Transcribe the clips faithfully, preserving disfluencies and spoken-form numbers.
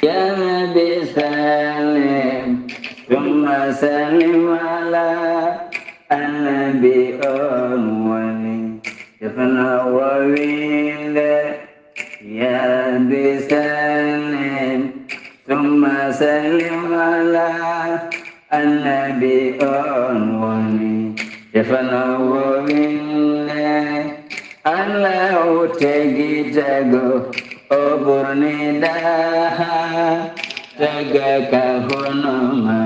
يا ربي سلم ثم سلم على النبي أول. يفنى وويل. يا ربي سلم ثم سلم على النبي أول. يفنى وويل. Allahu tagi tago o ɓurni daha taga ka honoma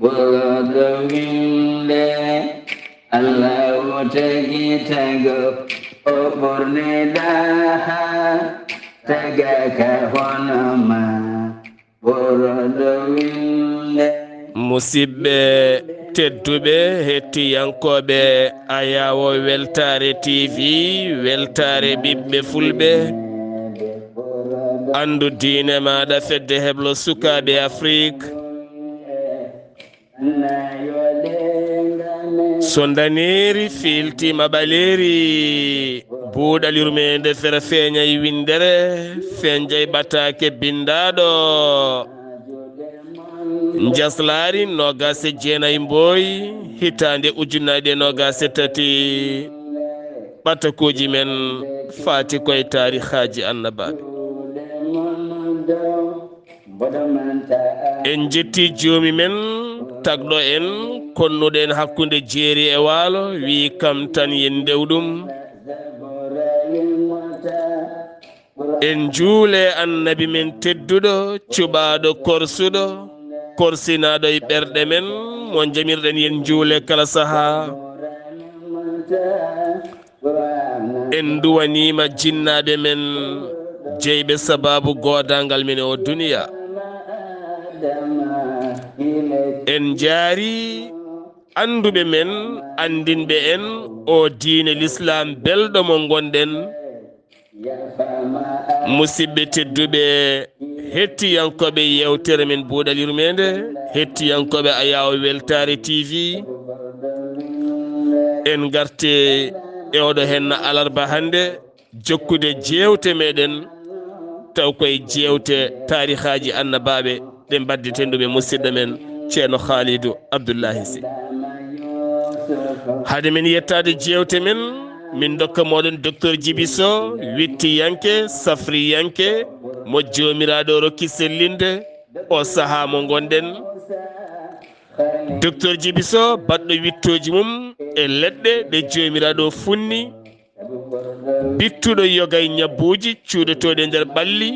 ɓurɗo winde. Allahu tagi tago o ɓurni daha taga ka honoma. Musidɓe tedduɓe, hettiyankooɓe Ayawo Weltaare T V, Weltaare ɓiɓɓe Fulɓe, anndu diine maaɗa, fedde heblo sukaaɓe Afrik. So ndaneeri fiiltiima ɓaleeri, buuɗal yurmeende fera feeñay winndere, feeñjay ɓataake binndaaɗo. Njaslaari noogaas e jeenay Mbooy, hitaande ujunnaje noogaas e tati, ɓatakooji men faati koye taarihaaji annabaaɓe. En njetti joomi men, tagɗo en, konnuɗo en hakkunde jeeri e waalo, wi'i kam tan yen ndew ɗum. En njuule annabi men tedduɗo, cuɓaaɗo korsuɗo, korsinaaɗo e ɓerɗe men, mo njamirɗen yen njuule kala sahaa. En nduwaniima jinnaaɓe men jeyɓe sabaabu goodaangal men e o duniya. En njaari annduɓe men, anndinɓe en o diine Lislaam belɗo mo ngonɗen. Musidɓe tedduɓe, hettiyankooɓe yeewtere men Buuɗal Yurmeende, hettiyankooɓe Ayawo Weltaare T V, en ngarte e oɗo henna alarba hannde, jokkude jeewte meɗen, taw koye jeewte taarihaaji annabaaɓe. Ɗe mbadditen ɗum e musidɗo men Ceerno Khalidou Abdoulahi Sy. Hade men yettaade jeewte men, min dokka moɗon Docteur Djiby Sow, wittiyanke, safriyanke, mo Joomiraaɗo rokki sellinde, o sahaa mo ngonɗen. Docteur Djiby Sow, baɗɗo wittooji mum e leɗɗe ɗe Joomiraaɗo funni, bittuɗo yoga e ñabbuuji cuuɗotooɗi e nder ɓalli,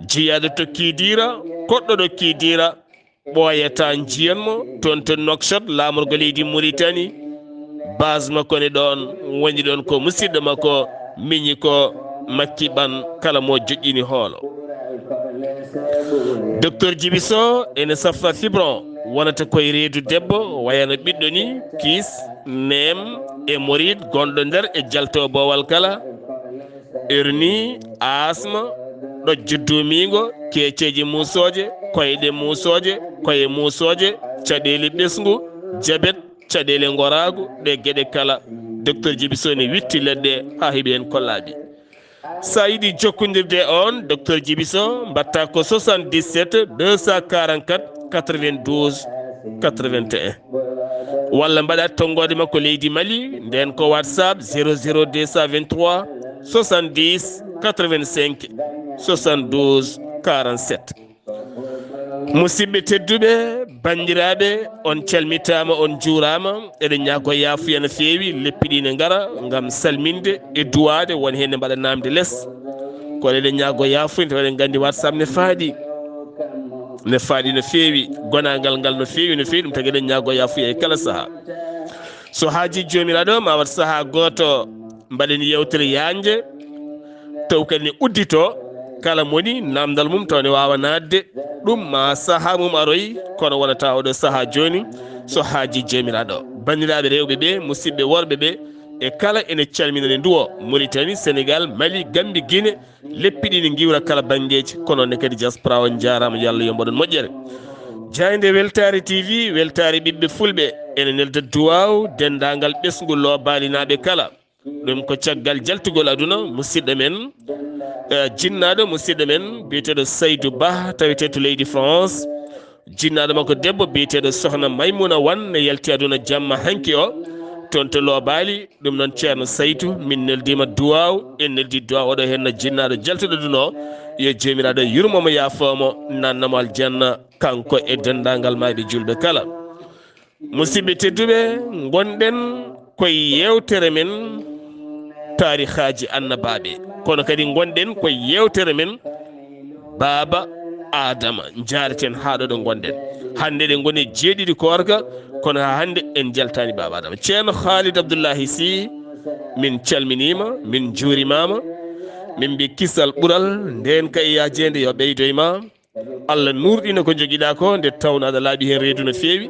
jiyaaɗo tokkiidiira, koɗɗo ɗokkiidiira, ɓooyataa njiyan mo, toon to Nouakchott, laamorgo leydi Mauritanie, base makko ne ɗoon, woni ɗoon ko musidɗo makko, miñi ko Makki Ɓan, kala mo joƴƴini hoolo. Docteur Djiby Sow ene safra fibron, wonata koye reedu debbo, wayano ɓiɗɗo ni, kiis, neem, hémorroïde, gonɗo nder e jalto boowal kala, hernie, asma, ɗojjo duumiingo, keeceeje muusooje, koyɗe muusooje, koye muusooje, caɗeele ɓesngu, jabet, caɗeele ngoraagu, ɗe geɗe kala. Docteur Djiby Sow ne witti leɗɗe haa heɓi heen kollaaɗi. So a yiɗi jokkondirde e oon, Docteur Djiby Sow, mbaɗtaa ko soixante-dix-sept deux cent quarante-quatre quatre-vingt-douze quatre-vingt-un. Walla mbaɗaa tonngoode makko leydi Mali, ndeen ko WhatsApp zéro zéro deux cent vingt-trois soixante-dix quatre-vingt-cinq soixante-douze quarante-sept. Musidɓe tedduɓe, banndiraaɓe, on calmitaama, on njuuraama. Eɗen ñaago yaafuya no feewi, leppi ɗi ne ngara ngam salminde e duwaade, won heen ne mbaɗa naamde les. Kono eɗen ñaago yaafuya, tawa eɗen nganndi WhatsApp ne faaɗi, ne faaɗi no feewi, gonaangal ngal no feewi, no feewi, ɗum tagi eɗen ñaago yaafuya e kala sahaa. So haajii Joomiraaɗo, ma waɗ sahaa gooto, mbaɗen yeewtere yaajnde, taw kadi ne udditoo, kala moni naamndal mum taw ne waawa naatde, ɗum ma sahaa mum aroy, kono wonata oɗo sahaa jooni, so haajii Joomiraaɗo. Banndiraaɓe rewɓe ɓe, musidɓe worɓe ɓe, e kala ene calmina ne nduwo, Mauritanie, Sénégal, Mali, Gambie, Guinée, leppi ɗi ne ngiwra kala banngeeji, kono ne kadi diaspora o, njaaraama, yo Allah yoɓ moɗon moƴƴere. Jaaynde Weltaare T V, Weltaare ɓiɓɓe Fulɓe, ene nelda duwaaw denndaangal ɓesngu Loobaalinaaɓe kala. Ɗum ko caggal jaltugol aduna musidɗo men, eh, jinnaaɗo musidɗo men biyeteeɗo Saydou Bah, tawetee to leydi France. Jinnaaɗo makko debbo biyeteeɗo Sohna Maymuna Wan ne yalti aduna jamma hanki o, toon to Loobaali. Ɗum noon, Ceerno Saytu, min neldiima duwaaw, en neldi duwaaw oɗo heen no jinnaaɗo jaltuɗo aduna o. Yo Joomiraaɗo yurmo mo, yaafoo mo, naatna mo aljanna, kanko e denndaangal maayɓe juulɓe kala. Musidɓe tedduɓe, ngonɗen koye yeewtere men taarihaaji annabaaɓe, kono kadi ngonɗen koye yeewtere men Baaba Aadama. Njaareten haa ɗo ɗo ngonɗen. Hannde ɗe ngoni jeeɗiɗi koorka, kono haa hannde en njaltaani Baaba Aadama. Ceerno Khalid Abdullahi Sy, min calminiima, min njuurimaama, min mbi kisal ɓural, ndeen kay yaajeende yo ɓeydo e ma. Allah nuurɗina ko njogiɗaa ko, nde tawnoo aɗa laaɓi heen reedu no feewi.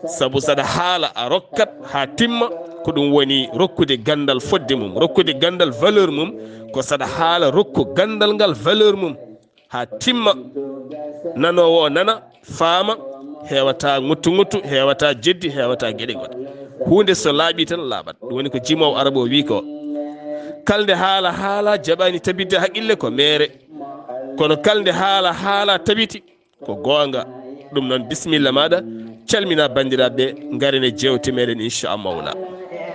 Sabu saɗa haala a rokkat haa timma, ko ɗum woni rokkude ganndal fodde mum, rokkude ganndal valeur mum, ko saɗa haala rokku ganndal ngal valeur mum haa timma. Nanoowo o nana, faama, heewata ŋuttu ŋuttu, heewata jeddi, heewata geɗe goɗɗe. Huunde so laaɓi tan laaɓat. Ɗum woni ko jimoowo Arabu o wi ko. Kala nde haala haala jaɓaani tabitde haqqille ko meere. Kono kala nde haala haala tabiti ko goonga. Ɗum noon, bisimilla maaɗa, calmina banndiraaɓe, ngaren e jeewte meɗen, inchallah mawla.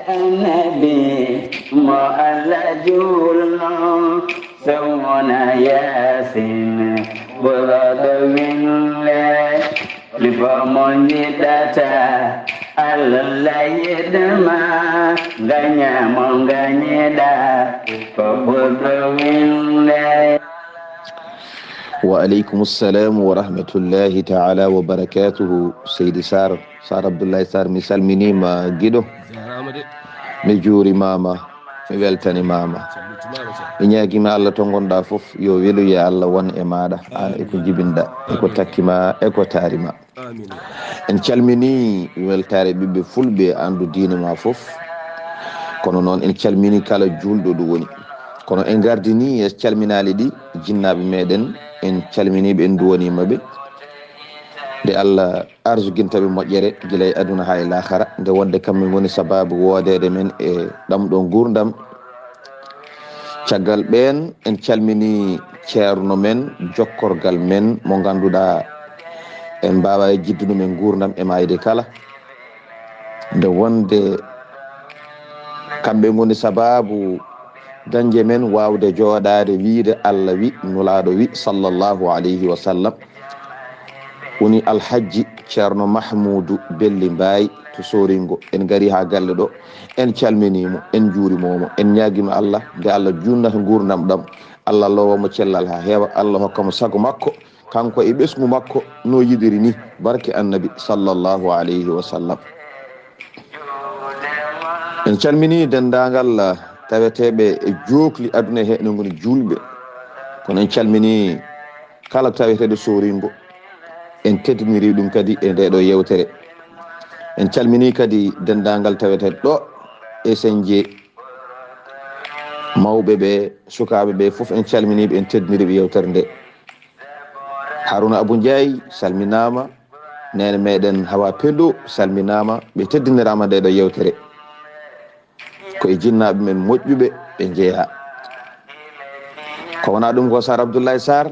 Annabi mo Allah juulno, sowona Yaasin, ɓurɗo winle, lipo mo yiɗata, Allah yiɗma, ngaña mo ngañiɗa, ko ɓurɗo winle. Wa aleykum salam wa rahmatullahi taala wa barakatuhu. Seydi Sarr, Sarr Abdoulaye Sarr, mi salminiima giɗo. Jaaraama de. Mi juurimaama, mi weltanimaama. Salmitimaama, Ceerno. Mi ñaagiima Allah to ngonɗaa fof, yo weluye Allah won e maaɗa, aan e ko njibinɗaa, e ko takkima, e ko taarima. Amiin. En calminii weltaare ɓiɓɓe fulɓe, anndu diine ma fof. Kono noon en calminii kala juulɗo ɗo woni. Kono en ngardinii e calminaali ɗi jinnaaɓe meɗen, en calminii ɓe, en nduwaniima ɓe. Nde Allah arsuginta ɓe moƴƴere gila e aduna haa e laakara, nde wonde kamɓe ngoni sabaabu woodeede men e ɗamɗo nguurndam. Caggal ɓeen, en calminii ceerno men, jokkorgal men, mo ngannduɗaa en mbaawaa e jiddude men nguurndam e maayde kala. Nde wonde kamɓe ngoni sabaabu dañde men waawde jooɗaade wiyde Allah wi, Nulaaɗo wi, sallallahu alayhi wa sallam. Woni Alhajji Ceerno Mahmuudu Belli Mbaay to Sooringo. En ngari haa galle ɗo, en calminii mo, en njuurimoo mo, en ñaagiima Allah, nde Allah juutnata nguurndam ɗam, Allah loowa mo cellal haa heewa, Allah hokka mo sago makko, kanko e ɓesngu makko, no yiɗiri ni, barke Annabi, sallallahu alayhi wa sallam. En calminii denndaangal taweteeɓe e jookli aduna he, ene ngoni juulɓe, kono en calminii kala taweteeɗo Sooringo, en teddinirii ɗum kadi e ndee ɗoo yeewtere. En calminii kadi denndaangal taweteeɓe ɗo e Senje, mawɓe ɓe, sukaaɓe ɓe fof en calminii ɓe, en teddinirii ɓe yeewtere nde. Haruna Abou Ndiaye salminaama, neene meɗen Hawa Pendo salminaama, ɓe teddiniraama ndee ɗoo yeewtere. Ko e jinnaaɓe men moƴƴuɓe ɓe njeyaa. Ko wonaa ɗum ko Sarr Abdoulaye Sarr,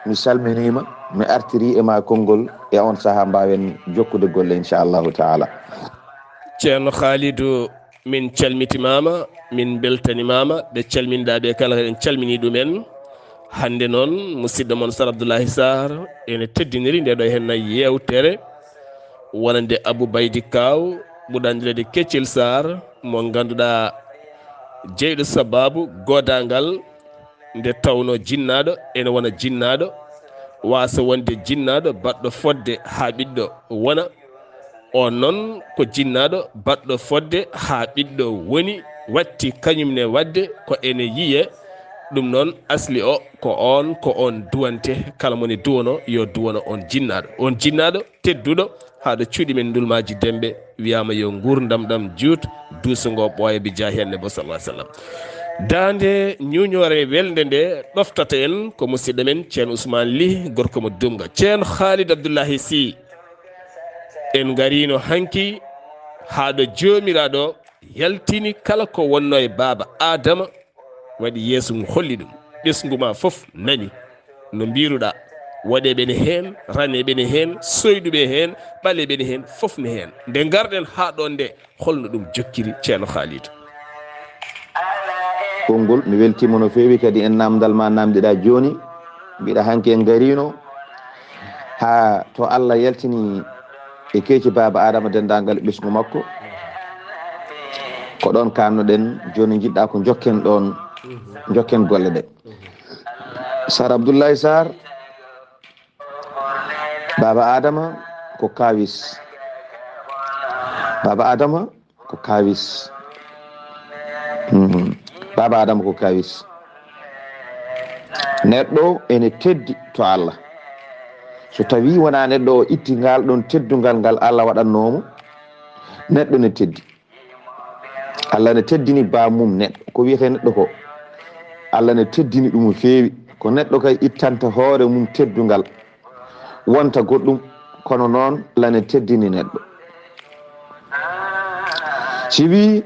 mi salminiima, mi artirii e ma konngol, e oon sahaa mbaawen jokkude golle, inchallahu taala. Ceerno Khalidou, min calmitimaama, min mbeltanimaama, ɓe calminɗaa ɓe kala, en calminii ɗumen. Hannde noon, musidɗo mon Sarr Abdoulaye Sarr ene teddiniri ndee ɗoo heen yeewtere wonande Abou Baydi Kaaw, ɓurɗo anndireede Keccel Sarr, mo ngannduɗaa jeyɗo sabaabu goodaangal, nde tawnoo jinnaaɗo ene wona jinnaaɗo, waasa wonde jinnaaɗo baɗɗo fodde haa ɓiɗɗo wona. Oon noon ko jinnaaɗo baɗɗo fodde haa ɓiɗɗo woni, watti kañum ne waɗde ko ene yiyee. Ɗum noon asli o ko oon, ko oon duwante, kala mo ne duwanoo yo duwano oon jinnaaɗo. Oon jinnaaɗo tedduɗo haa ɗo cuuɗi men Ndulmaaji Demɓe, wiyaama yo nguurndam ɗam juut, duuso ngo ɓooya bi jaahi Annabi sallallahu alaihi wasallam. Daande ñuuñoore welnde nde ɗoftata en ko musidɗo men Ceerno Ousmane Ly, gorko mo Dumga. Ceerno Khalid Abdoulahi Sy, en ngariino hanki haa ɗo Joomiraaɗo Yaltini kala ko wonno e baaba Aadama, waɗi yeeso mum, holli ɗum. Ɓesngu ma fof nani no mbiiruɗaa. Woɗeeɓe ne heen, raneeɓe ne heen, soyɗuɓe heen, ɓaleeɓe ne heen, fof ne heen. Nde ngarɗen haa ɗoon nde, holno ɗum jokkiri, Ceerno Khalidou? Konngol, mi weltiima no feewi kadi e naamndal ma naamndiɗaa jooni. Mbiɗa hanki en ngariino haa to Allah yaltini e keeci baaba Aadama denndaangal ɓesngu makko. Ko ɗoon kaanno-ɗen jooni, njiɗɗaa ko njokken ɗoon, njokken golle ɗe. Sar Abdoulaye Sarr, baaba Aadama ko kaawis. Baaba Aadama ko kaawis. Mhm. Baaba Aadama ko kaawis. Neɗɗo ene teddi to Allah. So tawii wonaa neɗɗo o itti ngal ɗoon teddungal ngal Allah waɗannoo mo, neɗɗo ne teddi. Allah ne teddini baamum neɗɗo. Ko wiyetee neɗɗo ko, Allah ne teddini ɗum no feewi. Ko neɗɗo kay ittanta hoore mum teddungal, wonta goɗɗum, kono noon Allah ne teddini neɗɗo. Si wii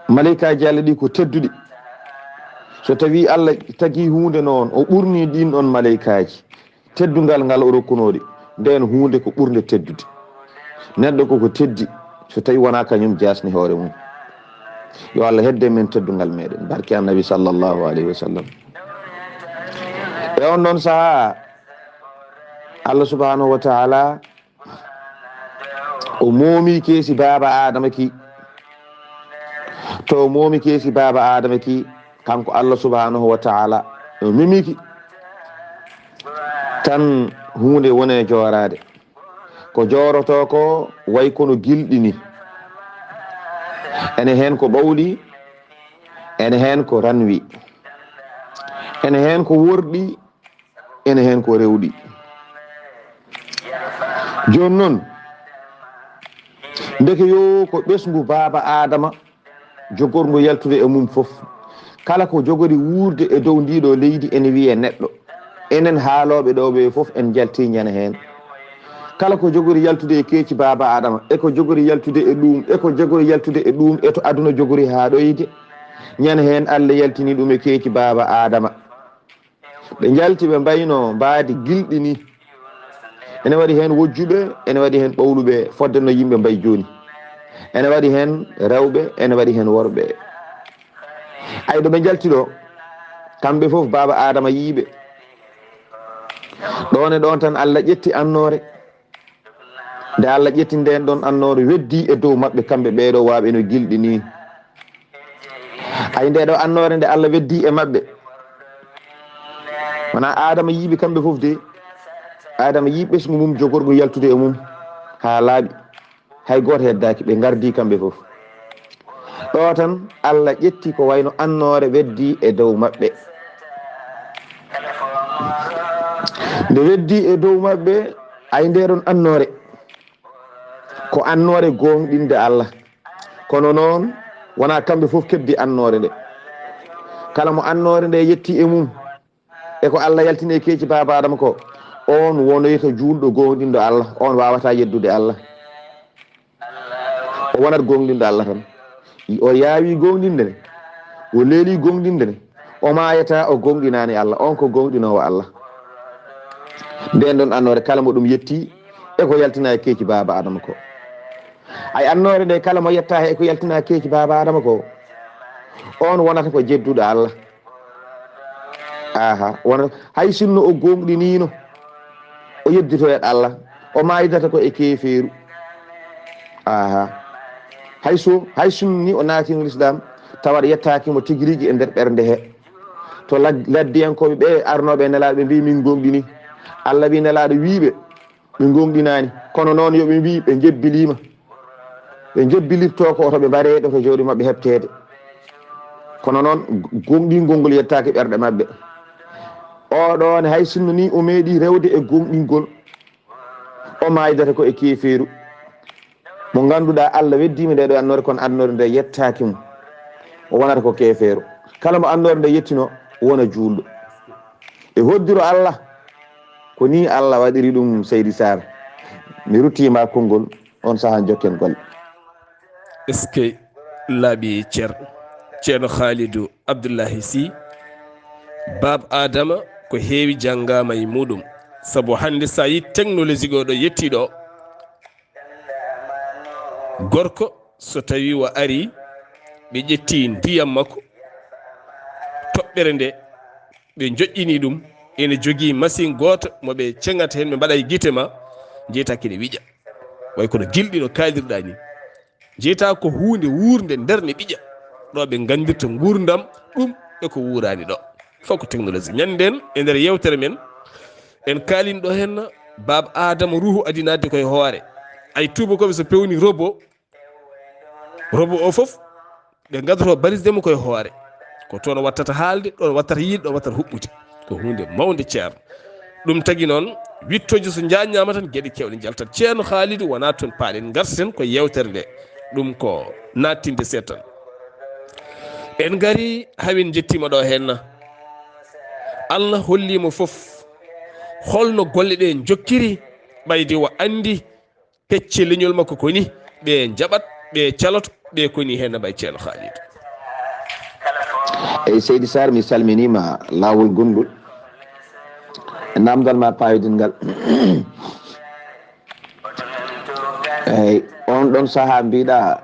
maleykaaji Allah ɗi ko tedduɗi, so tawii Allah tagi huunde noon, o ɓurni ɗiin ɗoon maleykaaji teddungal ngal o rokkunoo ɗi, ndeen huunde ko ɓurnde teddude. Neɗɗo ko ko teddi, so tawii wonaa kañum jaasni hoore mum. Yo Allah hedde men teddungal meɗen, barke Annabi sallallahu alayhi wa sallam. E on ɗoon sahaa, Allah subhanahu wa ta'ala o moomi keesi baaba Aadama ki. To o moomi keesi baaba Aadama ki, kanko Allah subhanahu wa ta'ala o memi ki. Tan huunde woni e jooraade. Ko joorotoo ko wayi kono gilɗi ni. Ene heen ko ɓawli, ene heen ko ranwi, ene heen ko worɗi, ene heen ko rewɗi. Jooni noon, ndeke yo ko ɓesngu baaba Aadama jogorngu yaltude e mum fof. Kala ko jogori wuurde e dow ndii ɗoo leydi ene wiyee neɗɗo. Enen haalooɓe ɗoo ɓee fof en njaltii ñande heen. Kala ko jogori yaltude e keeci baaba Aadama, e ko jogori yaltude e ɗuum, e ko jogori yaltude e ɗuum, e to aduna jogori haaɗoyde, ñande heen Allah yaltini ɗum e keeci baaba Aadama. Ɓe njalti, ɓe mbayno mbaadi gilɗi ni. Ene waɗi heen wojjuɓe, ene waɗi heen ɓawluɓe, fodde no yimɓe mbayi jooni. Ene waɗi heen rewɓe, ene waɗi heen worɓe. Ay, ɗo ɓe njalti ɗo, kamɓe fof, baaba Aadama yii ɓe. Ɗoon e ɗoon tan, Allah ƴetti annoore. Nde Allah ƴetti ndeen ɗoon annoore, weddii e dow maɓɓe, kamɓe ɓee ɗoo waaɓe no gilɗi nii. Ay, ndee ɗoo annoore nde Allah weddii e maɓɓe, wonaa Aadama yii ɓe kamɓe fof de. Aadama yii ɓesngu mum jogorgu yaltude e mum haa laaɓi. Hay gooto heddaaki, ɓe ngardii kamɓe fof. Ɗo tan, Allah ƴetti ko wayno annoore weddii e dow maɓɓe. Nde weddii e dow maɓɓe, ay, ndee ɗoon annoore, ko annoore gooŋɗinde Allah. Kono noon, wonaa kamɓe fof keɓdi annoore nde. Kala mo annoore nde yettii e mum, e ko Allah yaltini e keeci baaba Aadama ko, oon wonoyta juulɗo gooŋɗinɗo Allah, oon waawataa yeddude Allah. O wonat gooŋɗinɗo Allah tan. O yaawi gooŋɗinde nde, o leeli gooŋɗinde nde, o maayata o gooŋɗinaani Allah, oon ko gooŋɗinoowo Allah. Ndeen ɗoon annoore, kala mo ɗum yettii e ko yaltinaa e keeci baaba Aadama ko. Ay, annoore nde, kala mo yettaa e ko yaltinaa keeci baaba Aadama ko, oon wonata ko jedduɗo Allah. Aha, wona hay sinno o gooŋɗiniino, o yedditoyat Allah, o maaydata ko e keefeeru. Aha, hay so, hay sinno ni o naatiino Lislaam, tawa yettaaki mo tigi rigi e nder ɓernde he. To lag-, laddiyankooɓe ɓe arnooɓe e Nelaaɗo ɓe mbii, "Min gooŋɗini." Allah wii, Nelaaɗo wii ɓe, ɓe gooŋɗinaani. Kono noon yo ɓe mbii ɓe njebbiliima. Ɓe njebbilirtoo ko oto ɓe mbaree ɗo to jawdi maɓɓe heɓteede. Kono noon, gooŋɗingol ngol yettaaki ɓerɗe maɓɓe. Oɗo ne, hay sinno ni o meeɗii rewde e gooŋɗingol, o maaydata ko e keefeeru. Mo ngannduɗaa Allah weddii mo ndee ɗo annoore, kono annoore nde yettaaki mo, o wonata ko keefeero. Kala mo annoore nde yettino, wona juulɗo. E hoddiro Allah, ko nii Allah waɗiri ɗum, Seydi Sarr. Mi ruttiima konngol, on sahaa jokken golle. Eskey. Laaɓi cer. Ceerno Khalidou Abdoulahi Sy, Baaba Adama ko heewi janngaama e muɗum. Sabu hannde so a yi technologie goo ɗo yettii ɗo, gorko so tawi o ari, ɓe ƴetti ndiyam makko, toɓɓere nde, ɓe joƴƴini ɗum, ene jogii machine gooto mo ɓe ceŋata heen, ɓe mbaɗa e gite ma, njeytaa kene wiƴa. Way kono gilɗi no kaalirɗaa ni. Njeytaa ko huunde wuurnde nder ne ɓiƴa. Ɗo ɓe nganndirta nguurndam ɗum e ko wuuraani ɗo. Fof ko technologie. Ñannden e nder yeewtere men, en kaalin ɗo heen Baaba Adama ruuhu adinaade koye hoore. Ay tuubakooɓe so pewni robot, robot o fof, ɓe ngaddoto barisde mo koye hoore. Ko toon wattata haalde, ɗoon wattata yiide, ɗoon wattata huɓɓude. Ko huunde mawnde, ceerno. Ɗum tagi noon, wiɗtooji so njaajnaama tan, geɗe keewɗe njaltat. Ceerno Khalidou wonaa toon paaɗen, ngarten ko yeewtere nde. Ɗum ko nattinde seeɗa tan. En ngari haa en njettiima ɗo heen. Allah holliima fof. Holno golle ɗe njokkiri, ɓayde o anndi pecce leñol makko ko ni, ɓe njaɓat, ɓe caloto, ɓe ko ni heen no mbayi ceerno Khalidou. Eyi, Seydi Sarr, mi salminiima laawol gonngol. E naamndal ma paayodingal. Eyi, oon ɗoon sahaa mbiɗa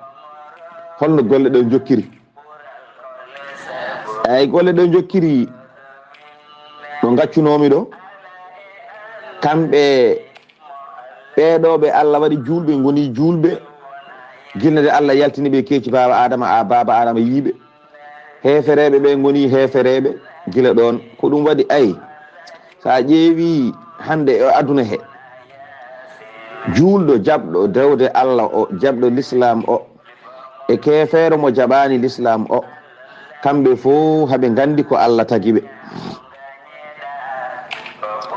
holno golle ɗe njokkiri? Eyi, golle ɗe njokkiri no ngaccunoomi ɗo. Kamɓe ɓee ɗoo ɓe Allah waɗi juulɓe, ngoni juulɓe gila nde Allah yaltini ɓe keeci baaba Adama, a baaba Adama yiiɓe. Heefereeɓe ɓe ngoni heefereeɓe gila ɗoon. Ko ɗum waɗi, ay, so a ƴeewii hannde e aduna he, juulɗo jaɓɗo dewde Allah o, jaɓɗo lislaam o, e keefeero mo jaɓaani lislaam o, kamɓe fof haɓe nganndi ko Allah tagi ɓe.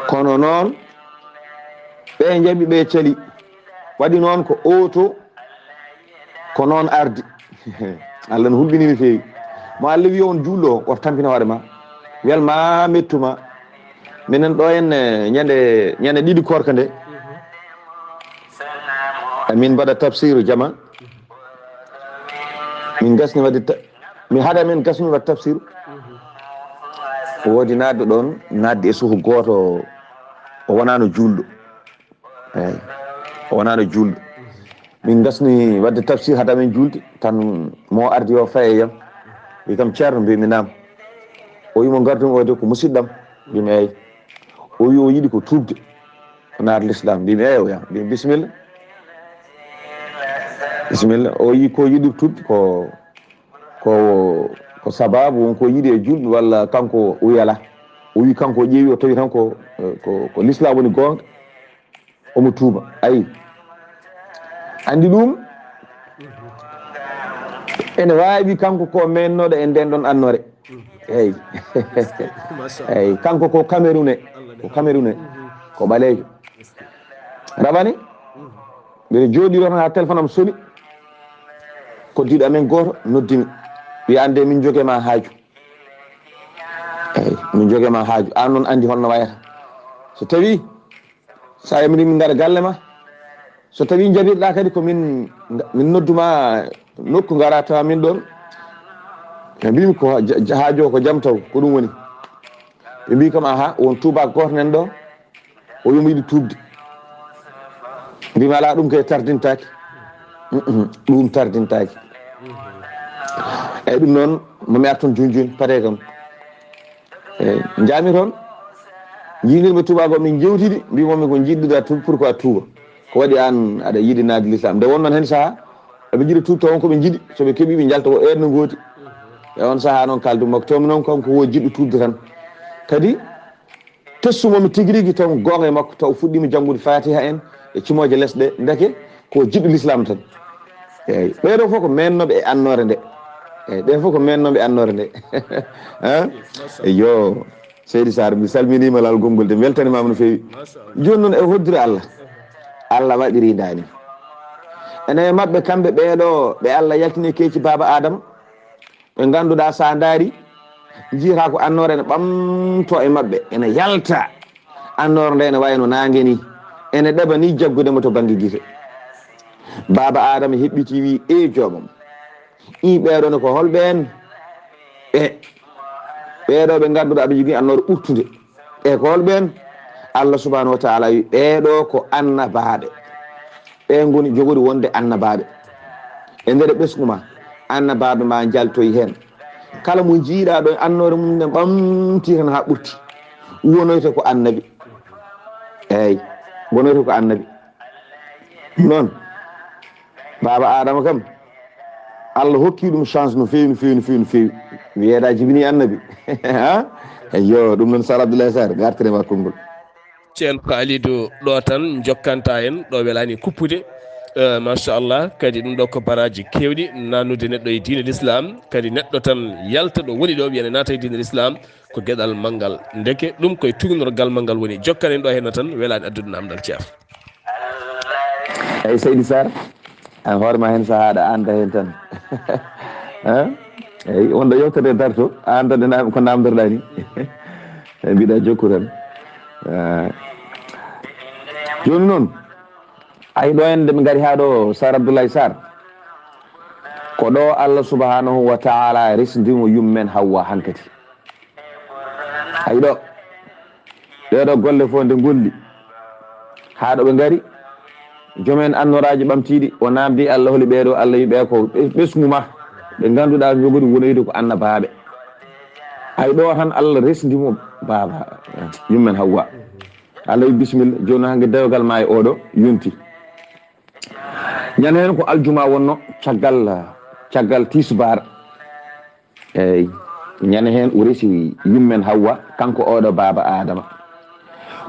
Kono noon, ɓe njaɓi, ɓe cali. Waɗi noon ko oto, ko noon ardi. Allah no hulɓinii no feewi. Mo Allah wiyi on juulɗo o, woto tampin hoore ma. Wel ma mettu ma. Minen ɗo en, eh, ñande, ñande ɗiɗi koorka nde. Min mbaɗa tafsiru jama. Min ngasni waɗde ta-, mi haɗa min ngasni waɗde tafsiru. Woodi naatɗo ɗoon, naatde e suufu gooto, o wonaano juulɗo. Eeyi, o wonaano juulɗo. Min ngasni waɗde tafsir hade amen juulde, tan mo ardi o faye yam. Wi kam, "Ceerno," mbiymi, "Naam." O wimo, "Ngardumi o de ko musidɗam." Mbiymi, "Eeyi." O wi o yiɗi ko tuubde, o naata lislaam. Mbiymi, "Eeyi," o wiya. Mbiymi, "Bisimilla. Bisimilla." O wi ko yiɗi tuubde ko, ko, ko sababu won ko yiɗi e juulɓe walla kanko o yala. O wi kanko o ƴeewi, o tawi tan ko, ko, ko lislaam woni goonga. Omo tuuba. Ayi. Anndi ɗum? Ene waawi kanko ko mennooɗo e nden ɗon annoore. Eyi. Eyi, kanko ko Camerounais. Ko Camerounais. Ko ɓaleejo. Rabani? Mbiɗa jooɗi ɗo tan haa téléphone am soni. Ko diɗo amen gooto noddimi. Wiya, "Annde min joge ma haaju." Eyi, min joge ma haaju. Aan noon anndi honno wayata. So tawi sa yamiri min ngara galle ma. So tawi jabirɗa kadi ko min, min nodduma nokku ngara tawa min ɗon. Ɓe mbimi ko ja-, ja-, haajo ko jam taw, ko ɗum woni. Ɓe mbi kam, "Aha, won tuuba gooto nan ɗo, o wimo yiɗi tuubde." Mbimi, "Ala, ɗum kay tardintaki." Mm, mm, ɗum tardintaki. Eyyi, ɗum noon, momi artu toon joni joni, paate kam. Eyyi, njaami toon, njiinirmi tuubaago, min njewtidi, mbimomi ko njiɗɗuɗa tuub, pourquoi tuuba? Ko waɗi aan aɗa yiɗi naatde lislaam? Nde wonnoon heen sahaa, eɓe njiɗi tuubde taw won ko ɓe njiɗi, so ɓe keɓii ɓe njalta ko heure no ngooti. E oon sahaa noon kaaldumi makko, tawmi noon kanko wo jiɗɗo tuubde tan. Kadi, testumomi tigi rigi taw goonga e makko, taw fuɗɗiima janngude Faatiha en e cimooje les ɗe, ndeke ko jiɗɗo lislaam tan. Eeyi, ɓee ɗoo fof ko meennooɓe e annoore nde. Eeyi, ɓee fof ko meennooɓe e annoore nde. Hein? Eyyo, Seydi Sarr, mi salminiima laawol gonngol de, mi weltanimaama no feewi. Jooni noon e hoddire Allah, Allah waɗirii ndaa ni. Ene e maɓɓe kamɓe ɓee ɗoo ɓe Allah yaltini keeci baaba Aadama, ɓe ngannduɗaa, so a ndaari, njiyata ko annoore ene ɓamtoo e maɓɓe, ene yalta. Annoore nde ene wayi no naange ni, ene ɗeɓa ni jaggude mo to bannge gite. Baaba Aadama heɓɓiti, wi, "Ee joomam, Ii, ɓeeɗo ne ko holɓe en? Ɓe, ɓeeɗo ɓe ngannduɗaa ɓe jogii annoore ɓurtunde. E ko holɓe en? Allah subhanahu wa taala wi, ɓeeɗo ko annabaaɓe. Ɓe ngoni jogori wonde annabaaɓe. E nder ɓesngu ma, annabaaɓe ma njaltoyi heen. Kala mo njiiɗaa ɗo, annoore mum nden ɓamti tan haa ɓurti. Wonoyta ko annabi. Eey, wonoyta ko annabi. Noon, Baaba Aadama kam, Allah hokki ɗum chance no feewi, no feewi, no feewi, no feewi. Wiyeeɗa jibini annabi. Ha? Eyyo, ɗum noon Sar Abdoulaye Sarr, gartire ma konngol. Ceerno Kalidou ɗo tan jokkanta en, ɗo welani kuppude. Eh, machallah, kadi ɗum ɗo ko baraji kewɗi, nannude neɗɗo e diine l'islam, kadi neɗɗo tan yalta ɗo woni ɗo, wiyane naata e diine l'islam, ko geɗal manngal. Ndeke ɗum koye tuugnorgal manngal woni. Jokkan en ɗo henna tan, welani addude namdal, ceerno. Eyi, Seydi Sarr, an hoore ma heen sahaa aɗa annda heen tan. Hein? Eyi, wonɗo yewtere darto, a annda nde nam-, ko namdorɗa ni. Mbiɗa jokku tan. Eh, jooni noon, ay ɗo en nde ɓe ngari haa ɗo, Sar Abdoulaye Sarr. Ko ɗo Allah subhanahu wa taala resndimo yummen Hawwa hankadi. Ay ɗo, ɗee ɗo golle fof nde ngolli, haa ɗo ɓe ngari, joom en annoraaji ɓamtiiɗi, o naamndi Allah, holi ɓee ɗo? Allah wi ɓee ko ɓe-, ɓesngu ma, ɓe ngannduɗaa njogori wonoyde ko annabaaɓe. Ay ɗo tan Allah resndi mo baaba, yummen Hawwa. Allah wi, "Bisimilla, jooni hanki dewgal ma e oɗo yonti." Ñande heen ko aljuma wonno, caggal, caggal tisbaar. Eey, ñande heen o resi yummen Hawwa, kanko oɗo baaba Aadama.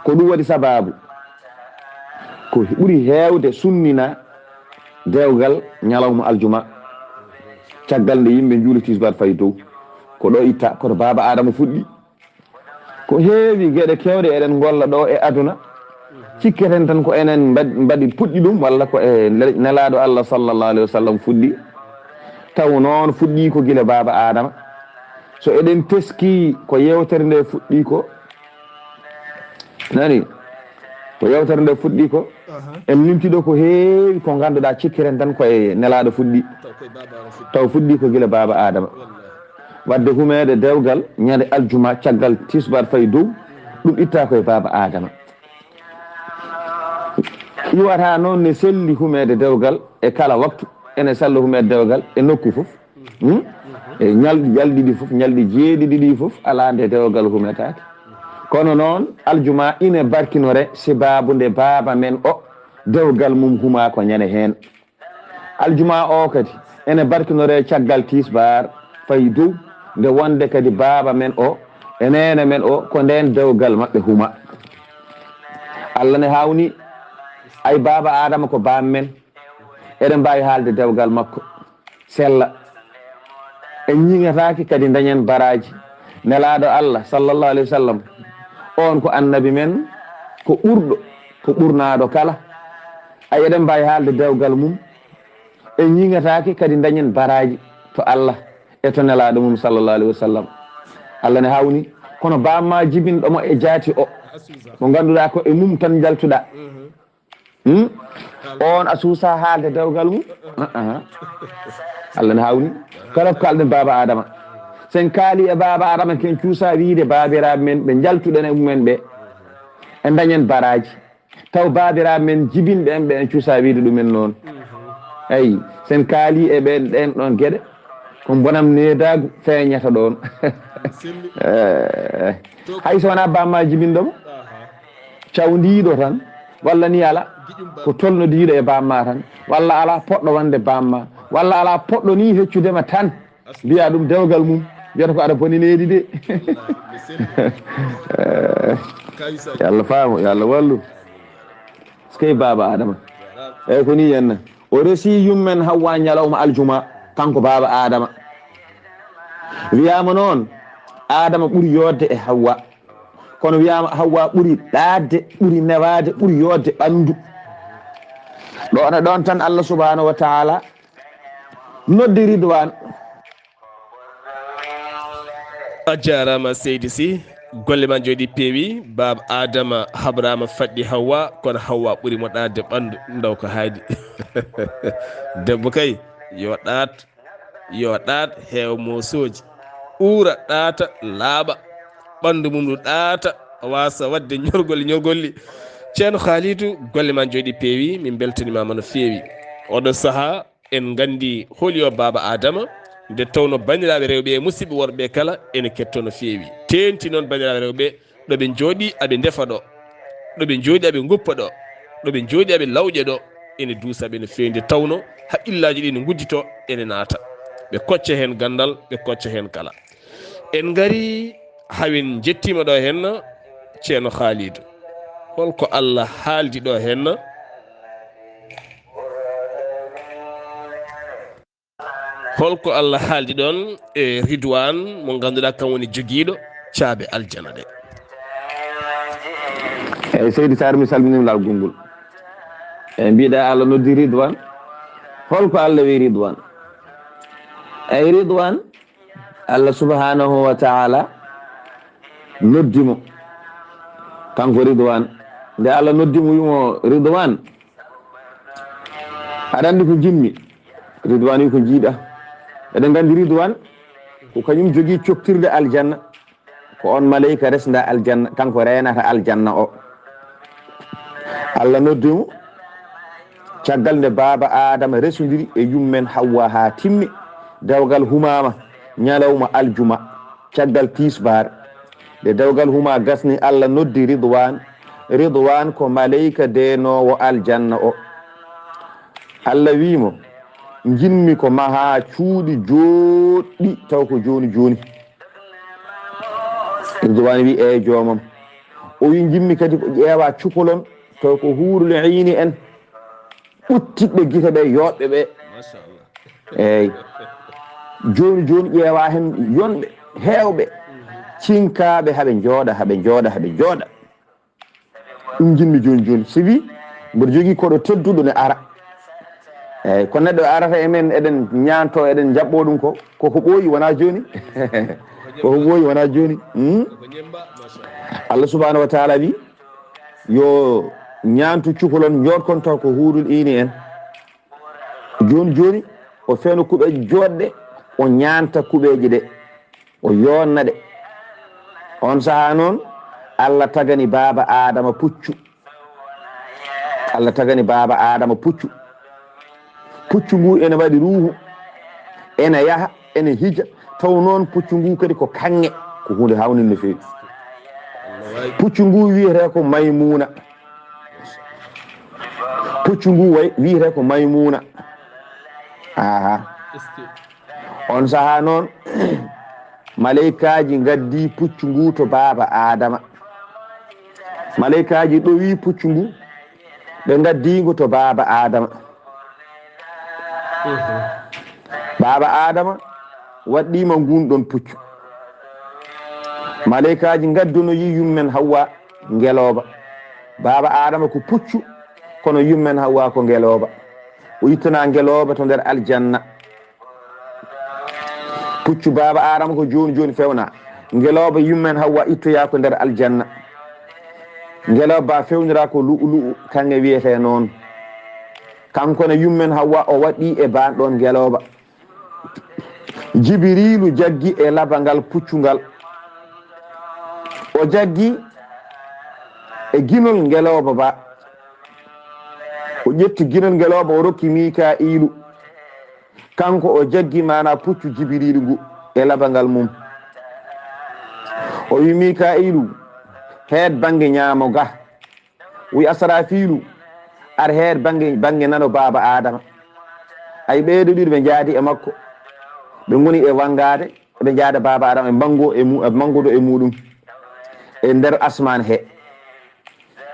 Ko ɗum waɗi sabaabu, ko ɓuri heewde sunnina dewgal ñalawma aljuma. Caggal nde yimɓe njuuli tisbaar fayi dow, ko ɗo itta, koto baaba Aadama fuɗɗi. Ko heewi geɗe keewɗe eɗen ngolla ɗo e aduna. Cikketen tan ko enen mbaɗ-, mbaɗi puɗɗi ɗum, walla ko e nel-, nelaaɗo Allah sallallahu alayhi wa sallam fuɗɗi. Taw noon fuɗɗi ko gila baaba Aadama. So eɗen teski ko yewtere nde fuɗɗi ko, nani? Ko yewtere nde fuɗɗi ko, aha, en limti ɗo ko heewi ko ngannduɗaa, cikketen tan ko e nelaaɗo fuɗɗi. Taw koye baaba Aadama fuɗɗi. Taw fuɗɗi ko gila baaba Aadama. Wallahi. Wadde humeede dewgal ñande aljuma caggal tisbaar fayi dow, ɗum itta koye baaba Aadama. Iwata noon ne selli humeede dewgal e kala waktu, ene sella humeede dewgal e nokku fof. Hmm? E ñalɗi, ñalɗi ɗi fof, ñalɗi jeeɗiɗi ɗi fof, alaa nde dewgal humetaake. Kono noon, aljuma ine barkinore sababu nde baaba men o, dewgal mum huma ko ñande heen. Aljuma o kadi ene barkinore caggal tisbaar fayi dow, nde wonde kadi baaba men o e neene men o ko ndeen dewgal maɓɓe huma. Allah ne hawni, ay baaba Aadama ko baam men, eɗen mbaawi haalde dewgal makko sella. En ñiŋataake kadi dañen baraaji. Nelaaɗo Allah sallallahu alayhi wa sallam, oon ko annabi men, ko ɓurɗo, ko ɓurnaaɗo kala. Ay, eɗen mbaawi haalde dewgal mum. En ñiŋataake kadi dañen baraaji to Allah e to nelaaɗo mum sallallahu alayhi wa sallam. Allah ne hawni, kono baam ma jibinɗo mo e jaati o, mo ngannduɗaa ko e mum tan njaltuɗaa. Hmm? On a suusa haalde dewgal mum? Ah, ah. Allah ne hawni. Kala ko kalɗen baaba Adama. Sen kaali e baaba Adama, ken cuusa wiide baabiraaɓe men ɓe njaltuɗen e mumen ɓe, en dañen baraaji. Taw baabiraaɓe men jibinɓe en ɓe, en cuusa wiide ɗumen noon. Eyi, sen kaali e ɓen, ɗen ɗon geɗe, ko bonam needaagu feeñata ɗon. Eh, hay so wonaa bamma jibinɗo mo, cawndiiɗo tan, walla ni ala, ko tolnodiiɗo e bamma tan, walla ala poɗɗo wonde bamma, walla ala poɗɗo ni heccude ma tan, mbiya ɗum dewgal mum, mbiyata ko aɗa boni needi de. Eh, yo Allah faamu, yo Allah wallu. Eskey baaba Adama. Eyi ko ni yenna. O resi yummen Hawwa ñalawma aljuma, kanko baaba Adama. Wiyaama noon, Adama ɓuri yodde e Hawwa. Kono wiyaama Hawwa ɓuri ɗaatde, ɓuri newaade, ɓuri yodde ɓanndu. Ɗoon e ɗoon tan Allah subhanahu wa taala noddi Ridwan. A jaaraama seydi Sy, golle ma njooɗi peewi. Baaba Adama habraama faɗɗi Hawwa, kono Hawwa ɓuri mo ɗaatde ɓanndu. Ndaw ko haadi. Debbo kay, yo ɗaat. yo ɗaat, heew moosooji, uura, ɗaata, laaɓa, ɓanndu mum ndu ɗaata, waasa waɗde ñorgolli, ñorgolli. Ceerno Khalidou, golle ma njooɗi peewi, min mbeltanimaama no feewi. Oɗo sahaa, en nganndi holi o baaba Adama, nde tawno banndiraaɓe rewɓe e musidɓe worɓe kala ene kettoo no feewi. Teeŋti noon banndiraaɓe rewɓe, ɗo ɓe njooɗi aɓe ndefa ɗo, ɗo ɓe njooɗi aɓe nguppa ɗo, ɗo ɓe njooɗi aɓe lawƴa ɗo, ene duusa ɓe no feewi nde tawno haqqillaaji ɗi no ngudditoo ene naata. Ɓe kocca heen ganndal, ɓe kocca heen kala. En ngarii haa en njettiima ɗo heen, Ceerno Khalidou. Holko Allah haaldi ɗo heen? Holko Allah haaldi ɗoon e Ridwaan mo ngannduɗaa kam woni jogiiɗo caabe aljanna ɗe? Eyyi, Seydi Sarr, mi salminiima laawol ngol. Eyyi, mbiɗa Allah noddi Ridwaan. Holko Allah wi Ridwaan? Eyyi, Ridwaan, Allah subhanahu wa ta'ala noddi mo. Kanko Ridwaan. Nde Allah noddi mo, wi mo, "Ridwaan, aɗa anndi ko njiɗmi?" Ridwaan wi ko njiɗɗa. Eɗen nganndi Ridwaan ko kañum jogii coktirde aljanna. Ko oon maleyka resnda aljanna, kanko reenata aljanna o. Allah noddi mo caggal nde baaba Aadama resondiri e yummen Hawwa haa timmi. Dewgal humaama ñalawma aljuma, caggal tisbaar. Nde dewgal huma gasni, Allah noddi Ridwaan. Ridwaan ko maleyka deenoowo aljanna o. Allah wi mo, "Njiɗmi ko mahaa cuuɗi jooɗɗi, taw ko jooni jooni." Ridwaan wi, "Eey, joomam." O wi, "Njiɗmi kadi ko ƴeewa cukalon, taw ko huurul iini en, ɓuttiɓɓe gite ɓe, yooɓɓe ɓe." Eey. Jooni jooni ƴeewa heen yonɓe, heewɓe, cinkaaɓe, haɓe njooɗa, haɓe njooɗa, haɓe njooɗa. Ɗum njiɗmi jooni jooni. Sibi mboɗo jogii koɗo tedduɗo ne ara. Eey, ko neɗɗo arata e men, eɗen ñaanto, eɗen njaɓɓoo ɗum ko, koko ɓooyi, wonaa jooni. Koko ɓooyi, wonaa jooni. Hmm? Allah subhanahu wa taala wi, yo ñaantu cukalon, njooɗkon taw ko huurul iini en. Jooni jooni, o feewna kuɓeeje jooɗɗe, o ñaanta kuɓeeje ɗe, o yoonna ɗe. Oon sahaa noon, Allah tagani baaba Aadama puccu. Allah tagani baaba Aadama puccu. Puccu ngu ene waɗi ruuhu, ene yaha, ene hija. Taw noon puccu ngu kadi ko kaŋŋe, ko huunde haawnde no feewi. Puccu ngu wiyetee ko Maymuuna. Puccu ngu way-, wiyetee ko Maymuuna. Aha. Oon sahaa noon, maleykaaji ngaddi puccu ngu to baaba Aadama. Maleykaaji ɗowi puccu ngu, ɓe ngaddi ngu to baaba Aadama. Baaba Aadama waɗɗiima ngun ɗon puccu. Maleykaaji ngaddunoyi yummen Hawwa ngelooba. Baaba Aadama ko puccu, kono yummen Hawwa ko ngelooba. O ittana ngelooba to nder aljanna. Puccu baaba Aadama ko jooni jooni fewna. Ngelooba yummen Hawwa ittoyaa ko nder aljanna. Ngelooba ba fewnira ko lu'ulu'u, kaŋŋe wiyetee noon. Kanko ne yummen Hawwa o waɗɗii e baan ɗoon ngelooba. Jibiriilu jaggi e labangal puccu ngal. O jaggi e ginol ngelooba ba. O ƴetti ginol ngelooba, o rokki Mikaa'iilu. Kanko o jaggi maanaa puccu Jibiriilu ngu e labangal mum. O wi Mikaa'iilu, "Heed bannge ñaamo ga." O wi Asrafiilu, "Ar heed bannge, bannge nano baaba Aadama." Ay, ɓeeɗo ɗiɗo ɓe njaadi e makko. Ɓe ngoni e wanngaade, ɓe njaada baaba Aadama, ɓe manngo e mu-, ɓe manngodo e muuɗum e nder asmaan he.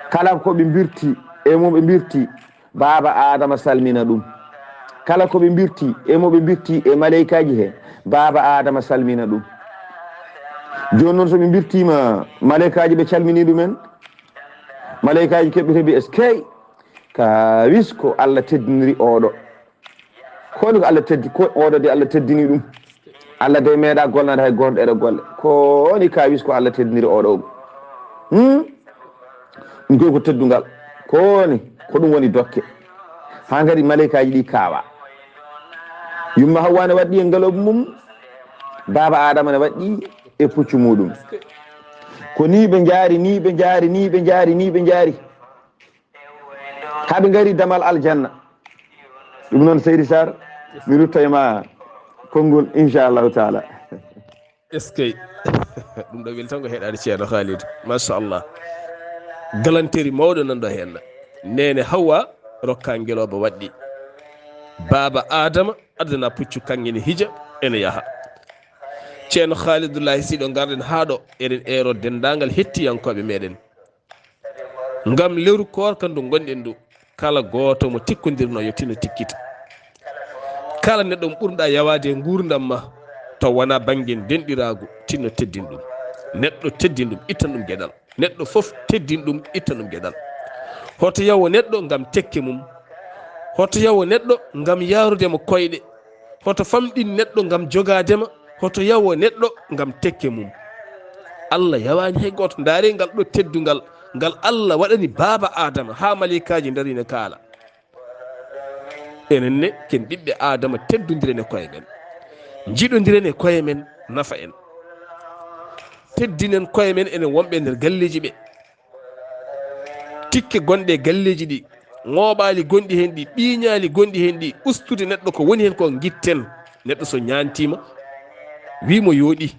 Kala ko ɓe mbirti e mo ɓe mbirti, baaba Aadama salmina ɗum. Kala ko ɓe mbirti e mo ɓe mbirti e maleykaaji he, baaba Aadama salmina ɗum. Jooni noon, so ɓe mbirtiima maleykaaji, ɓe calmini ɗumen, maleykaaji keɓɓi, keɓi, "Eskey, ka wis ko Allah teddiniri oɗo." Ko woni ko Allah teddi, ko oɗo de Allah teddini ɗum. Allah de meeɗa golnade hay gooto ɗeɗo golle. Ko woni ka wis ko Allah teddiniri oɗo ɗum. Hmm? Ɗum koy ko teddungal. Ko woni, ko ɗum woni dokke. Haa kadi maleykaaji ɗi kaawa. Yumma Hawwa ne waɗɗi e ngalooba mum, baaba Adama ne waɗɗi e puccu muɗum. Ko ni ɓe njaari, ni ɓe njaari, ni ɓe njaari, ni ɓe njaari. Haa ɓe ngari damal aljanna. Ɗum noon, Seydi Sarr, mi rutta e ma konngol, inchallahu taala. Est-ce que ɗum ɗo wel tan ko heɗaade ceerno Khalid? Machallah. Galanterie mawɗo nan ɗo henna. Neene Hawwa rokka ngelooba waɗɗi. Baaba Adama addana puccu kanngene hija ene yaha. Ceerno Khalidoullahi Siɗo ngarɗen haa ɗo eɗen eero denndaangal hettiyankooɓe meɗen. Ngam leru koorka ndu ngonɗen ndu, kala gooto mo tikkondirno yo tinno tikkita. Kala neɗɗo mo ɓurɗa yawaade e nguurndam ma, taw wonaa bannge denɗiraagu, tinno teddin ɗum. Neɗɗo teddin ɗum, ittan ɗum geɗal. Neɗɗo fof teddin ɗum, ittan ɗum geɗal. Hoto yawo neɗɗo ngam tekke mum. Hoto yawo neɗɗo ngam yaarude mo koyɗe. Hoto famɗin neɗɗo ngam jogaade ma, hoto yawo neɗɗo ngam tekke mum. Allah yawaani hay gooto. Ndaaree ngal ɗo teddungal, ngal Allah waɗani baaba Adama haa maleykaaji ndari ne kaala. Enen ne, ken ɓiɓɓe Adama, teddondiren e koye men. Njiɗondiren e koye men, nafa en. Teddinen koye men enen wonɓe nder galleeji ɓe. Tikke gonɗe e galleeji ɗi, ŋooɓaali gonɗi heen ɗi, ɓiiñaali gonɗi heen ɗi, ustude neɗɗo ko woni heen ko ngitten. Neɗɗo so ñaantiima, wii mo yooɗi.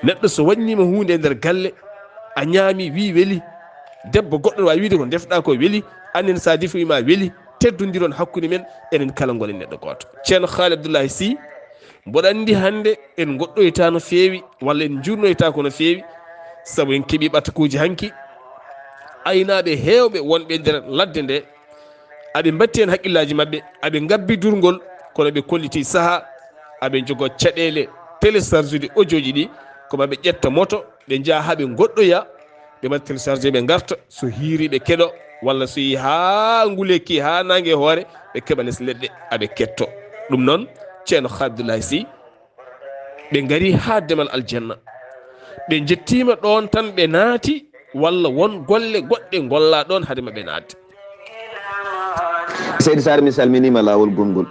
Neɗɗo so waɗniima huunde e nder galle, a ñaami, wii weli. Debbo goɗɗo waawi wiide ko ndefɗaa ko weli, annen so a defoyi ma weli. Teddondiron hakkunde men, enen kala ngonen neɗɗo gooto. Ceerno Khaali Abdullahi Sy, mboɗo anndi hannde en ngoɗɗoytaa no feewi, walla en njuurnoytaako no feewi, sabu en keɓii ɓatakuuji hanki. Aynaaɓe heewɓe wonɓe nder ladde nde, aɓe mbatti heen hakkillaaji maɓɓe, aɓe ngabbi durngol, kono ɓe kolliti sahaa, aɓe njogoo caɗeele télécharge ude audio ji ɗi, ko maa ɓe ƴetta moto, ɓe njaha haa ɓe ngoɗɗoya, ɓe mbaɗa télécharge, ɓe ngarta, so hiiri ɓe keɗo, walla so yi haa ngulekki, haa naange hoore, ɓe keɓa les leɗɗe, aɓe ketto. Ɗum noon, Ceerno Abdullahi Sy, ɓe ngari haa demal aljanna. Ɓe njettiima ɗoon tan ɓe naati, walla won golle goɗɗe ngollaa ɗoon hade ma ɓe naatde? Seydi Sarr, mi salminiima laawol gomngol.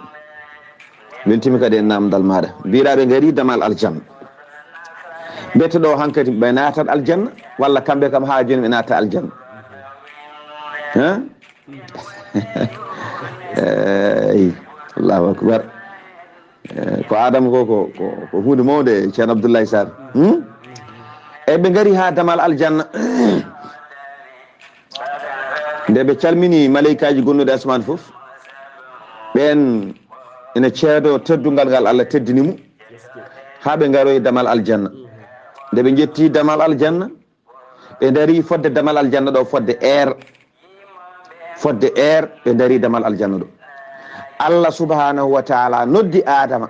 Weltiima kadi e naamndal maaɗa. Mbiyɗaa ɓe ngari damal aljanna. Mbiyete ɗo hankadi ɓe naatat aljanna, walla kamɓe kam haa jooni ɓe naata aljanna? Hein? Eey, Allahu akbar. Eh, ko Adama ko, ko, ko, ko huunde mawnde, Ceerno Abdullahi Sarr. Hmm? Eey, ɓe ngari haa damal aljanna. Nde ɓe calmini maleykaaji gonnuɗi asmaan fof, ɓeen ina ceedoo teddungal ngal Allah teddini mo, haa ɓe ngaroyi damal aljanna. Nde ɓe njetti damal aljanna, ɓe ndarii fodde damal aljanna ɗo, fodde eer, fodde eer, ɓe ndarii damal aljanna ɗo. Allah subhanahu wa taala noddi Adama,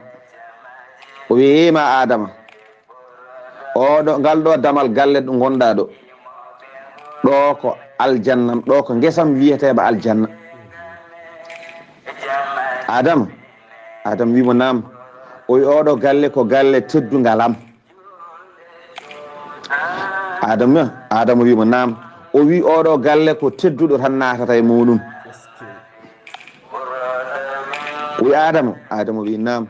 o wiyi, "Ma Adama, oɗo, ngal ɗo damal galle ɗo ngonɗaa ɗo, ɗo ko aljannam, ɗo ko ngesam wiyeteema aljanna." Adama, Adama wiimo, "Naam." O wi, "Oɗo galle ko galle teddungal am." Adama, Adama wiimo, "Naam." O wi, "Oɗo galle ko tedduɗo tan naatata e muɗum." O wi, "Adama?" Adama wi, "Naam."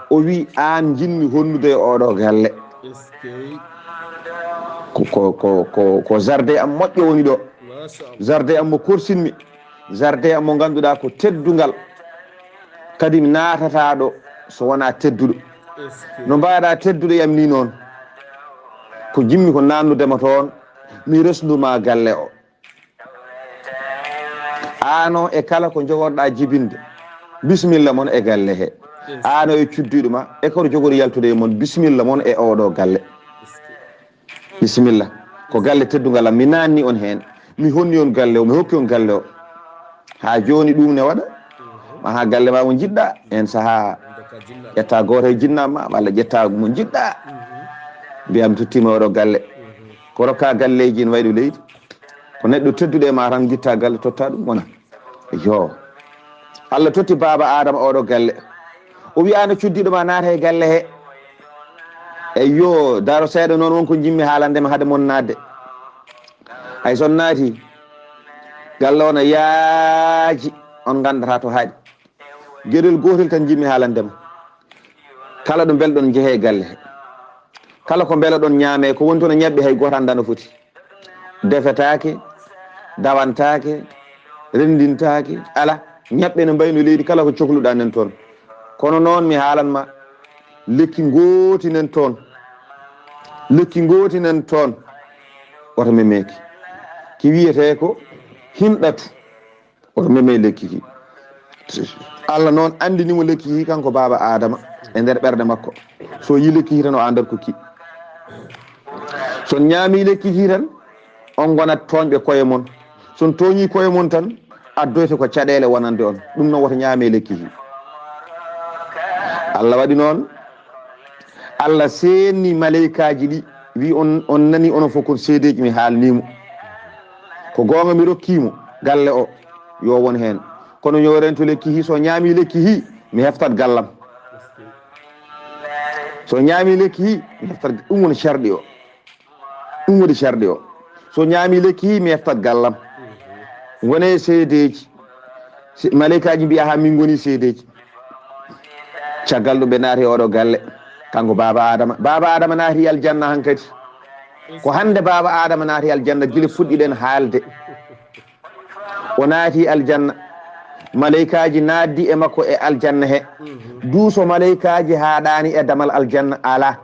O wi, "Aan njinmi honnude e oɗo galle." Ko, ko, ko, ko, ko jardin am moƴƴo woni ɗo. Jardin am mo korsinmi. Jardin am mo ngannduɗaa ko teddungal. Kadi mi naatataa ɗo so wonaa tedduɗo. No mbaɗa tedduɗo yam ni noon? Ko njimmi ko naannude ma toon, mi resnuma galle o. Aano e kala ko njogorɗa jibinde, bisimilla mon e galle he. Aano e cuddiɗo ma, e ko jogoɗo yaltude e mon, bisimilla mon e oɗo galle. Bisimilla. Ko galle teddungal am, mi naanni on heen. Mi honni on galle o, mi hokki on galle o. Haa jooni ɗum ne waɗa. Ma haa galle ma mo njiɗɗa, heen sahaa ƴetta gooto e jinnaaɓe ma, walla ƴetta mo njiɗɗa. Mbiya mi tottiima oɗo galle. Ko rokka galleeji ene wayi ɗo leydi. Ko neɗɗo tedduɗo e ma tan ngitta galle totta ɗum wona. Yo. Allah totti baaba Adama oɗo galle. O wiya no cuddiɗo ma naata e galle he. Eyyo, daro seeɗa noon won ko njimmi haalande ma hade mon naatde. Hay so on naati, galle o na yaaji, on nganndata to haaɗi. Geɗel gootel tan njiɗmi haalande ma. Kala ɗo mbelɗon njehee galle he. Kala ko mbelɗon ñaamee, ko woni toon e ñaɓɓe hay gooto anndaa no foti. Defetaake, dawantaake, renndintaake, alaa. Ñaɓɓe no mbayno leydi, kala ko cokluɗaa nan toon. Kono noon mi haalan ma, lekki ngooti nan toon. Lekki ngooti nan toon. Woto memeeki. Ki wiyetee ko himɗatu. Woto meme lekki ki. Allah noon anndini mo lekki ki, kanko baaba Aadama, e nder ɓernde makko. So yi lekki ki tan, o andat ko ki. So ñaami lekki ki tan, on ngonat tooñɓe koye mon. So on tooñi koye mon tan, addoyte ko caɗeele wonande on. Ɗum noon, woto ñaame lekki ki. Allah waɗi noon, Allah seenni maleykaaji ɗi, wi on, on nani onon fof kon seedeeji mi haalnii mo. Ko goonga mi rokkii mo galle o, yo won heen. Kono yo rento lekki hi, so ñaami lekki hi, mi heftat gallam. So ñaami lekki hi, mi heftat, ɗum woni carɗi o. Ɗum woni carɗi o. So ñaami lekki hi, mi heftat gallam. Wone seedeeji. Se-, maleykaaji mbiya, "Haa min ngoni seedeeji." Caggal ɗum ɓe naati e oɗo galle. Kanko baaba Adama. Baaba Adama naati aljanna hankadi. Ko hannde baaba Adama naati aljanna, gila fuɗɗiɗen haalde. O naati aljanna. Maleykaaji naatdi e makko e aljanna he. Duuso maleykaaji haaɗaani e damal aljanna, alaa.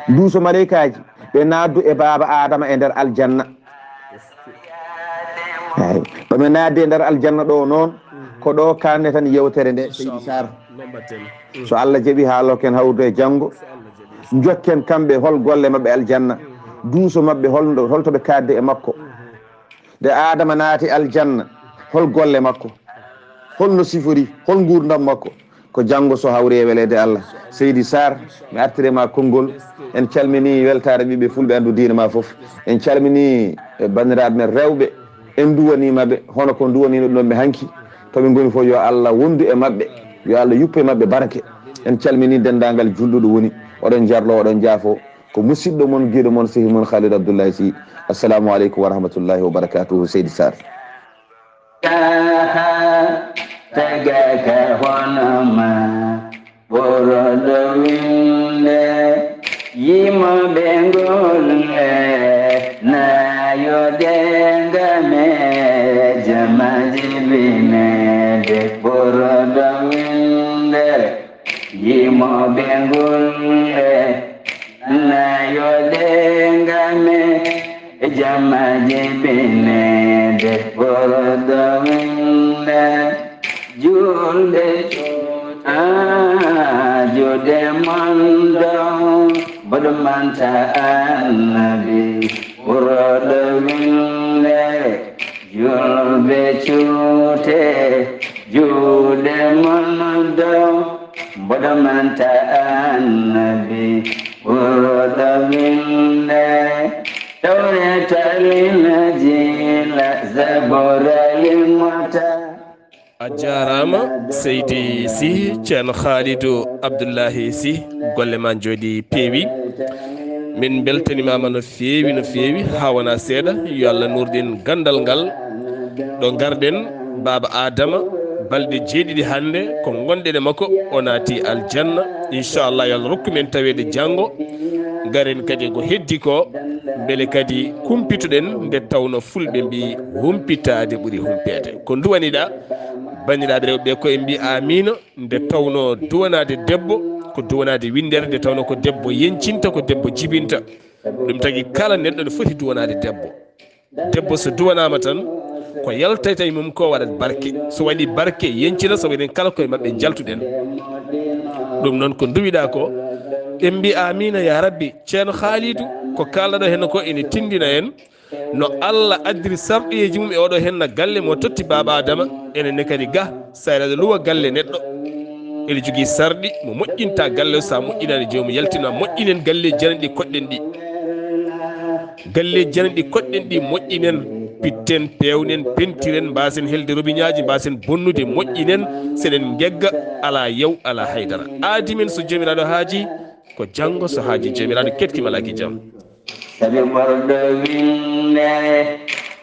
Duuso maleykaaji, ɓe naatdu e baaba Adama e nder aljanna. Eey, ɓe naatdi e nder aljanna ɗo noon, ko ɗo kaanne tan yewtere nde, Seydi Sarr. So Allah jaɓi, haa lokken hawrude e janngo. Njokken kamɓe hol golle maɓɓe aljanna. Duuso maɓɓe hol, hol to ɓe kaatde e makko. Nde Adama naati aljanna, hol golle makko? Hol no sifori? Hol nguurndam makko? Ko janngo so hawri e weleede Allah. Seydi Sarr, mi artire ma konngol. En calmini weltaare ɓiɓɓe fulɓe anndu diine ma fof. En calmini, eh, banndiraaɓe men rewɓe. En nduwaniima ɓe, hono ko nduwaniino ɗum ɓe hanki. To ɓe ngoni fof, yo Allah wondu e maɓɓe. Yo Allah yuppu e maɓɓe barke. En calmini denndaangal julɗo ɗo woni. Oɗon njarlo, oɗon njaafo. Ko musidɗo mon, giɗo mon, sehi mon Khalid Abdoulaye Sy. Assalamu aleykum wa rahmatullahi wa barakatuhu, Seydi Sarr. Taha, tagaka hono ma, ɓoroɗo winde, yimoɓe golle, naayode ngame, jamaji binede, ɓoroɗo winde, yimoɓe golle, naayode ngame, jamaji binede, ɓoroɗo winde, julde, ah, juuɗe mon dow, mboɗo manta annabi, ɓoroɗo winde, julɓe cuute, juuɗe mon dow, mboɗo manta annabi, ɓoroɗo winde, tawreta linjiila, zabura limota. A jaaraama, Seydi Sy, Ceerno Khalidou Abdoulahi Sy, golle ma njooɗi peewi. Min mbeltanimaama no feewi, no feewi, haa wonaa seeɗa. Yo Allah nuurɗin ganndal ngal. Ɗo ngarɗen, Baaba Adama, balɗe jeeɗiɗi hannde, ko ngonɗen e makko, o naati aljanna. Inchallah, yo Allah rokku men taweede janngo. Ngaren kadi ko heddi ko, mbele kadi kumpitoɗen, nde tawno fulɓe mbi, humpitaade ɓuri humpeede. Ko nduwaniɗaa, banndiraaɓe rewɓe, ko en mbi amiina, nde tawno duwanaade debbo, ko duwanaade winndere, nde tawno ko debbo yencinta, ko debbo jibinta. Ɗum tagi kala neɗɗo ne foti duwanaade debbo. Debbo so duwanaama tan, ko yaltayta e mum ko waɗat barke. So waɗi barke, yencina, so waɗi kala koye maɓɓe njaltuɗen. Ɗum noon ko nduwiɗaa ko, en mbi amiina ya Rabbi. Ceerno Khalidou, ko kaalɗo heen ko ene tindina en, no Allah addiri sarɗiyeeji mum e oɗo heen na galle mo totti Baaba Adama, enen ne kadi ga, sayraade luwa galle neɗɗo. Ene jogii sarɗi mo moƴƴinta galle o, so a moƴƴinaani joomum yaltina, moƴƴinen galleeji jananɗi koɗɗen ɗi. Galleeji jananɗi koɗɗen ɗi moƴƴinen, pitten, peewnen, pentiren, mbaasen helde robiñaaji, mbaasen bonnude, moƴƴinen, seɗen ngegga, alaa yaw, alaa haydara. Aadi men so Joomiraaɗo haaji, ko janngo so haaji Joomiraaɗo keɗki malaaki jam. Sabi ɓorɗo winde,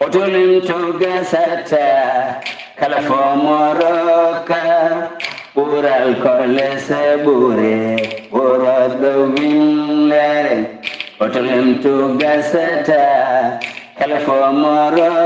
Hoto limto gasata, kala fo mo rokka, ɓural ko lese ɓure, ɓuroɗo winndere. Hoto limto gasata, kala fo mo rokka.